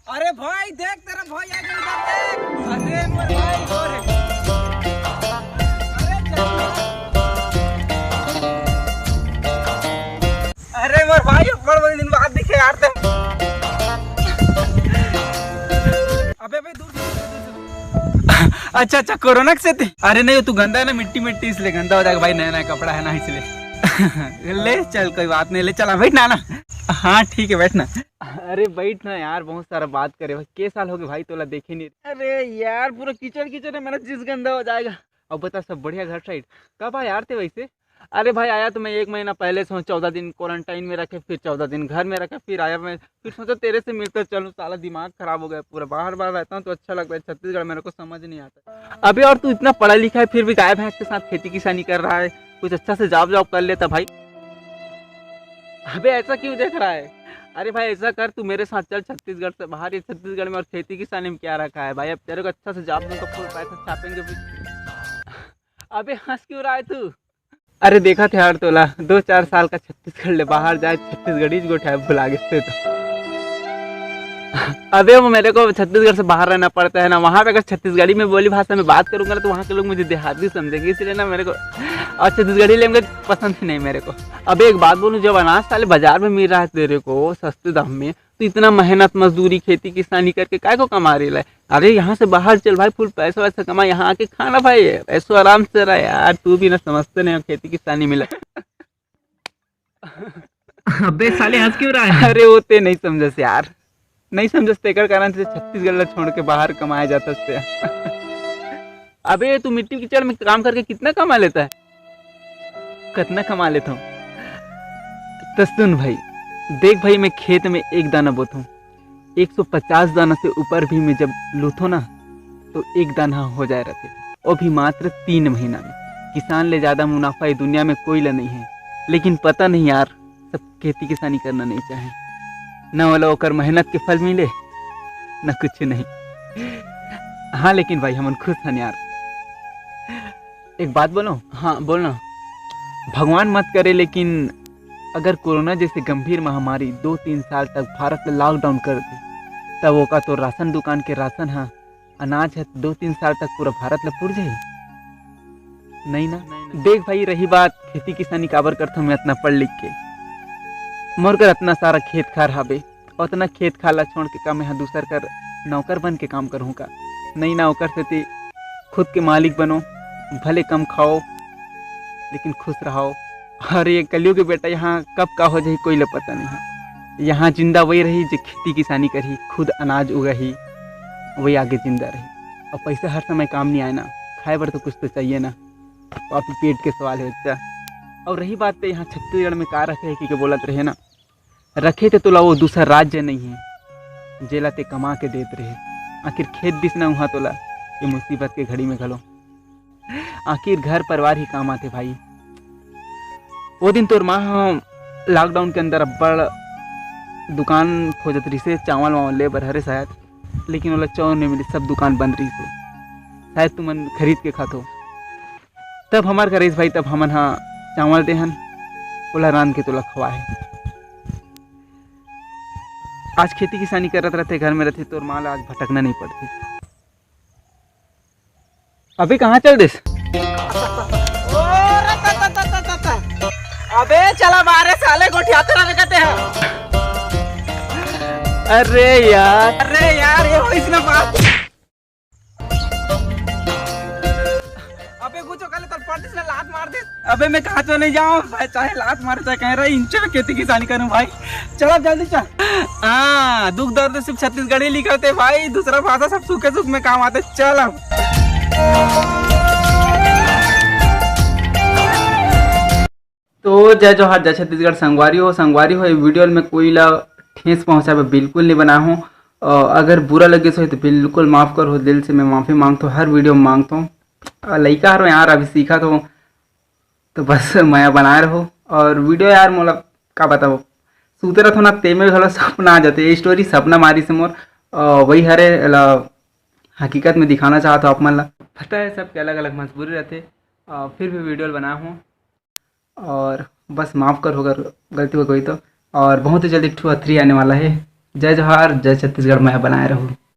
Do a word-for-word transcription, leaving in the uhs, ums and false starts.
अरे भाई देख, तेरा भाई आ गया, इधर देख। अरे मोर भाई, मोर। अरे चल। अरे मोर भाई, बड़ बड़ दिन बाद दिखे यार ते। अबे भाई, दूर से, दूर से, दूर से। अच्छा अच्छा, कोरोना के सेती। अरे नहीं, तू गंदा है ना, मिट्टी मिट्टी, इसलिए गंदा हो जाएगा भाई, नया नया कपड़ा है ना, इसलिए। ले चल, कोई बात नहीं, ले चल, बैठ ना, ना। हाँ ठीक है, बैठ ना। अरे बैठ ना यार, बहुत सारा बात करे भाई, के साल हो गए भाई तोला देखे नहीं। अरे यार, पूरा कीचड़ कीचड़ है, मेरा चीज गंदा हो जाएगा। अब बता, सब बढ़िया घर साइड? कब आया यार ते वैसे? अरे भाई, आया तो मैं एक महीना पहले से हूँ, चौदह दिन क्वारंटाइन में रखे, फिर चौदह दिन घर में रखे, फिर आया मैं, फिर सोचा तेरे से मिलकर चलूँ। साला दिमाग खराब हो गया पूरा, बाहर बाहर रहता हूँ तो अच्छा लगता है, छत्तीसगढ़ मेरे को समझ नहीं आता। अबे, और तू इतना पढ़ा लिखा है, फिर भी गाय भैंस के साथ खेती किसानी कर रहा है, कुछ अच्छा से जॉब जॉब कर लेता भाई। अबे, ऐसा क्यों देख रहा है? अरे भाई, ऐसा कर, तू मेरे साथ चल छत्तीसगढ़ से बाहर। ये छत्तीसगढ़ में और खेती किसानी में क्या रखा है भाई? अब तेरे को अच्छा से जॉब दूंगा, फुल पैसा छापेंगे फिर। अबे, हंस क्यों रहा है तू? अरे, देखा थे यार तोला, दो चार साल का छत्तीसगढ़ ले बाहर जाए, छत्तीसगढ़ी गोठा भुला गए थे तो। अबे, वो मेरे को छत्तीसगढ़ से बाहर रहना पड़ता है ना, वहाँ पे अगर छत्तीसगढ़ी में बोली भाषा में बात करूंगा ना, तो वहाँ के लोग मुझे देहाती समझेंगे, इसलिए ना मेरे को, और छत्तीसगढ़ी लैंग्वेज पसंद ही नहीं मेरे को। अबे, एक बात बोलूँ, जब अनाज साले बाजार में मिल रहा है तेरे को सस्ते दाम में, तो इतना मेहनत मजदूरी खेती किसानी करके काय को कमा रही है? अरे, यहाँ से बाहर चल भाई, फुल पैसा वैसा कमा, यहाँ आके खाना भाई, ऐसो आराम से रहा यार। तू भी ना समझते नहीं हो खेती किसानी में लग। अबे साले, हंस क्यों रहा है? अरे, वो ते नहीं समझस यार, नहीं समझस, तेकर कारण से छत्तीसगढ़ ला छोड़ के बाहर कमाया जाता से। अबे, तू मिट्टी कीचड़ में काम करके कितना कमा लेता है? कतना कमा लेता हूँ? तो सुन भाई, देख भाई, मैं खेत में एक दाना बोता हूँ, एक सौ पचास दाना से ऊपर भी मैं जब लूथो ना, तो एक दाना हो जाए रहते, वो भी मात्र तीन महीना में। किसान ले ज्यादा मुनाफा ये दुनिया में कोई ला नहीं है, लेकिन पता नहीं यार, सब खेती किसानी करना नहीं चाहे, न वाला ओकर मेहनत के फल मिले, न कुछ नहीं। हाँ, लेकिन भाई, हमन खुश हन यार। एक बात बोलो। हाँ, बोलना। भगवान मत करे, लेकिन अगर कोरोना जैसे गंभीर महामारी दो तीन साल तक भारत ला लॉकडाउन कर दे, तब ओका तो राशन दुकान के राशन हा, अनाज है, दो तीन साल तक पूरा भारत ला पुर जाही? नहीं ना। देख भाई, रही बात खेती किसानी काबर करथो मैं इतना पढ़ लिख के, मोर कर इतना सारा खेत खार हावे, उतना खेत खार ला छोड़ के का मैं हा दूसर कर नौकर बन के काम करहूँ का? नहीं ना, ओकर सेती खुद के मालिक बनो, भले कम खाओ, लेकिन खुश रहो। और ये कलयुग के बेटा, यहाँ कब का हो जाही, कोई ले पता नहीं है। यहाँ जिंदा वही रही जो खेती किसानी करही, खुद अनाज उगाही, वही आगे जिंदा रही। और पैसा हर समय काम नहीं आए ना, खाए बर तो कुछ तो चाहिए ना, और फिर पेट के सवाल है बच्चा। और रही बात तो यहाँ छत्तीसगढ़ में का रखे है कि के बोलत रहे ना, रखे थे तोला वो दूसर राज्य नहीं है, जेला ते कमा के देत रहे। आखिर खेत दिस ना उहाँ तोला, ये मुसीबत के घड़ी में घलो। आखिर घर परिवार ही काम आथे भाई। वो दिन तोर माँ ह लॉकडाउन के अंदर अब्बड़ दुकान खोजत रहिसे, चावल वावल ले बर हरे शायद, लेकिन ओला चावल नहीं मिली, सब दुकान बंद रहिसे। शायद तुमन खरीद के खाथो। तब हमार घर रहिस भाई, तब हमन हा चावल देहन, ओला रांध के तोला खवाए। आज खेती किसानी करत रहते, घर में रहते, तोर माँ ला आज भटकना नहीं पड़ती। अबे कहाँ चल देस? अबे चला मारे साले, गोठियाते रहे कहते हैं। अरे यार, अरे यार, ये हो इसने बात। अबे कुछ कर ले, तर पड़ती से लात मार दे। अबे मैं कहाँ तो नहीं जाऊँ भाई, चाहे लात मारे, चाहे कह रहा इंचे में खेती किसानी करूँ भाई। चल अब जल्दी चल। हाँ, दुख दर्द सिर्फ छत्तीसगढ़ी लिखते भाई, दूसरा भाषा सब सुखे सुख में काम आते। चल अब। तो जय जोहार, जय छत्तीसगढ़। संगवारी हो, संगवारी हो, ये वीडियो में कोई ला ठेस पहुँचावे बिल्कुल नहीं बना हूँ। अ, अगर बुरा लगे सो तो बिल्कुल माफ़ करो, दिल से मैं माफ़ी मांगता हूँ, हर वीडियो में मांगता हूँ। अ, लइका हरो यार, अभी सीखा तो, तो बस मया बनाए रहो। और वीडियो यार मोला का बताओ, सूते रहो ना, ते में घलो सपना आ जाते। ये स्टोरी सपना मारी से मोर, अ, वही हरे ला हकीकत में दिखाना चाहता हूँ आप मन ला। पता है सबके अलग अलग मजबूरी रहते, अ, फिर भी वीडियो बनाया हूँ। और बस माफ़ कर अगर गलती हो गई तो। और बहुत ही जल्दी टू और थ्री आने वाला है, जय जोहार, जय छत्तीसगढ़, मया बनाए रहू।